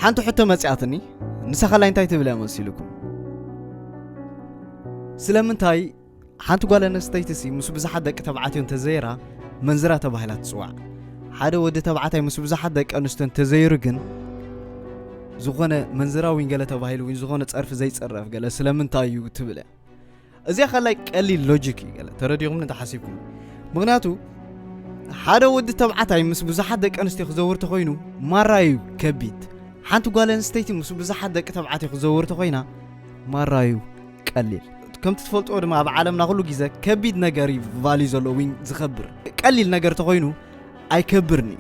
ሓንቲ ሕቶ መጽኣትኒ። ንሳ ኸላይ እንታይ ትብል እያ መሲልኩም? ስለምንታይ ሓንቲ ጓል ኣንስተይቲ ሲ ምስ ብዙሓት ደቂ ተባዕትዮ እንተዘይራ መንዝራ ተባሂላ ትጽዋዕ? ሓደ ወዲ ተባዕታይ ምስ ብዙሓት ደቂ ኣንስትዮ እንተዘይሩ ግን ዝኾነ መንዝራ ዊን ገለ ተባሂሉ ዊን ዝኾነ ጸርፊ ዘይጸረፍ ገለ ስለምንታይ እዩ ትብል እያ? እዚኣ ኸላይ ቀሊል ሎጂክ እዩ ገለ ተረዲኹም እንተሓሲብኩም። ምኽንያቱ ሓደ ወዲ ተባዕታይ ምስ ብዙሓት ደቂ ኣንስትዮ ክዘውር ተኾይኑ ማራ እዩ ከቢድ። ሓንቲ ጓል ኣንስተይቲ ምስ ብዙሓት ደቂ ተባዕትዮ ክዘውር ተኾይና ማራ እዩ ቀሊል። ከምቲ ትፈልጥዎ ድማ ኣብ ዓለምና ኩሉ ግዜ ከቢድ ነገር እዩ ቫልዩ ዘለዎ ዊን ዝኸብር። ቀሊል ነገር ተኾይኑ ኣይከብርን እዩ።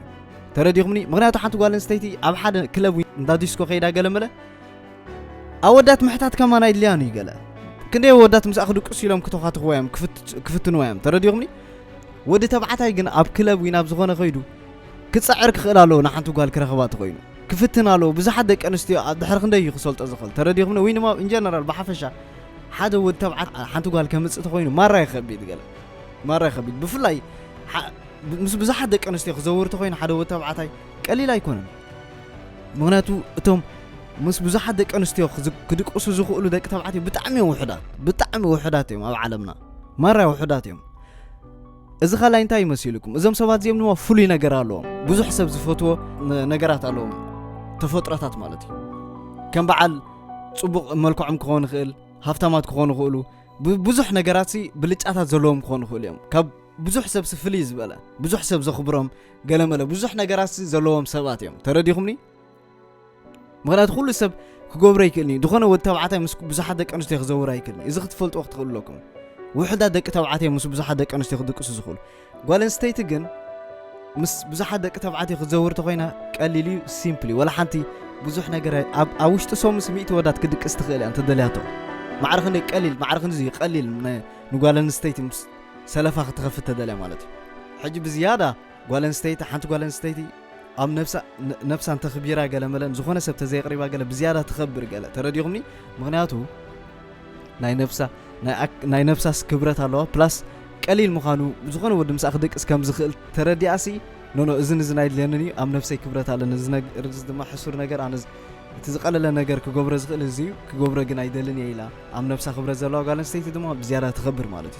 ተረዲኹምኒ? ምኽንያቱ ሓንቲ ጓል ኣንስተይቲ ኣብ ሓደ ክለብ ዊን እንዳ ዲስኮ ከይዳ ገለ መለ ኣወዳት ምሕታት ከማን ኣይድልያን እዩ ገለ። ክንደይ ኣወዳት ምስኣ ክድቅሱ ኢሎም ክተኻትኽዋ እዮም፣ ክፍት-፣ ክፍትንዋ እዮም። ተረዲኹምኒ? ወዲ ተባዕታይ ግን ኣብ ክለብ ዊን ኣብ ዝኾነ ከይዱ ክጸዕር ክኽእል ኣለዎ ንሓንቲ ጓል ክረኽባ ተኾይኑ። ክፍትን ኣለዎ። ብዙሓት ደቂ ኣንስትዮ ኣብ ድሕሪ ክንደይ እዩ ክሰልጦ ዝኽእል። ተረዲኹምኒ? ወይ ድማ ኢን ጀነራል ብሓፈሻ ሓደ ወዲ ተባዕታይ ሓንቲ ጓል ከምጽእ ተኾይኑ ማራ ይኸቢድ ገለ። ማራ ይኸቢድ። ብፍላይ ሓ-፣ ብ-፣ ምስ ብዙሓት ደቂ ኣንስትዮ ክዘውር ተኾይኑ ሓደ ወዲ ተባዕታይ ቀሊል ኣይኮነን። ምኽንያቱ እቶም ምስ ብዙሓት ደቂ ኣንስትዮ ክዝ-፣ ክድቅሱ ዝኽእሉ ደቂ ተባዕትዮ ብጣዕሚ እዮም ውሑዳት። ብጣዕሚ ውሑዳት እዮም ኣብ ዓለምና። ማራ ውሑዳት እዮም። እዚ ኻላይ እንታይ ይመሲልኩም? እዞም ሰባት እዚኦም ድማ ፍሉይ ነገር ኣለዎም። ብዙሕ ሰብ ዝፈትዎ ነ-፣ ነገራት ኣለዎም። ተፈጥሮታት ማለት እዩ። ከም በዓል ጽቡቕ መልክዖም ክኸውን ይኽእል፣ ሃፍታማት ክኾኑ ይኽእሉ። ብ-፣ ብዙሕ ነገራት ሲ ብልጫታት ዘለዎም ክኾኑ ይኽእሉ እዮም። ካብ ብዙሕ ሰብ ሲ ፍልይ ዝበለ፣ ብዙሕ ሰብ ዘኽብሮም፣ ገለመለ ብዙሕ ነገራት ሲ ዘለዎም ሰባት እዮም። ተረዲኹምኒ? ምኽንያቱ ኩሉ ሰብ ክገብሮ ኣይክእልን እዩ። ዝኾነ ወዲ ተባዕታይ ምስ ብዙሓት ደቂ ኣንስትዮ ክዘውር ኣይክእልን እዩ። እዚ ክትፈልጥዎ ክትኽእሉ ኣለኩም። ውሑዳት ደቂ ተባዕትዮ ምስ ብዙሓት ደቂ ኣንስትዮ ክድቅሱ ዝኽእሉ። ጓል ኣንስተይቲ ግን ምስ ብዙሓት ደቂ ተባዕትዮ ክትዘውር ተኾይና ቀሊል እዩ፣ ሲምፕል እዩ። ወላ ሓንቲ ብዙሕ ነገር ኣይ-፣ ኣብ፣ ኣብ ውሽጢ ሶምስ ሚእቲ ወዳት ክድቅስ ትኽእል እያ እንተደልያቶ። ማዕረ ክንደይ ቀሊል፣ ማዕረ ክንድዚ እዩ ቀሊል ን-፣ ንጓል ኣንስተይቲ ምስ ሰለፋ ክትኸፍት ተደልያ ማለት እዩ። ሕጂ ብዝያዳ ጓል ኣንስተይቲ፣ ሓንቲ ጓል ኣንስተይቲ ኣብ ነብሳ፣ ነ-፣ ነብሳ እንተኽቢራ ገለ መለን ዝኾነ ሰብ ተዘይቕሪባ ገለ ብዝያዳ ትኸብር ገለ። ተረዲኹምኒ? ምኽንያቱ ናይ ነብሳ፣ ናይ ኣክ-፣ ናይ ነብሳስ ክብረት ኣለዋ። ፕላስ ቀሊል ምዃኑ ዝኾነ ወዲ ምስኣ ክድቅስ ከም ዝኽእል ተረዲኣሲ፣ ኖ፣ ኖ፣ እዝን እዝን ኣይድልየንን እዩ፣ ኣብ ነብሰይ ክብረት ኣለኒ፣ እዚ ነግ-፣ እዚ ድማ ሕሱር ነገር፣ ኣነ ዝ-፣ እቲ ዝቐለለ ነገር ክገብሮ ዝኽእል እዚ እዩ፣ ክገብሮ ግን ኣይደልን እየ ኢላ ኣብ ነብሳ ክብረት ዘለዋ ጓል ኣንስተይቲ ድማ ብዝያዳ ትኸብር ማለት እዩ።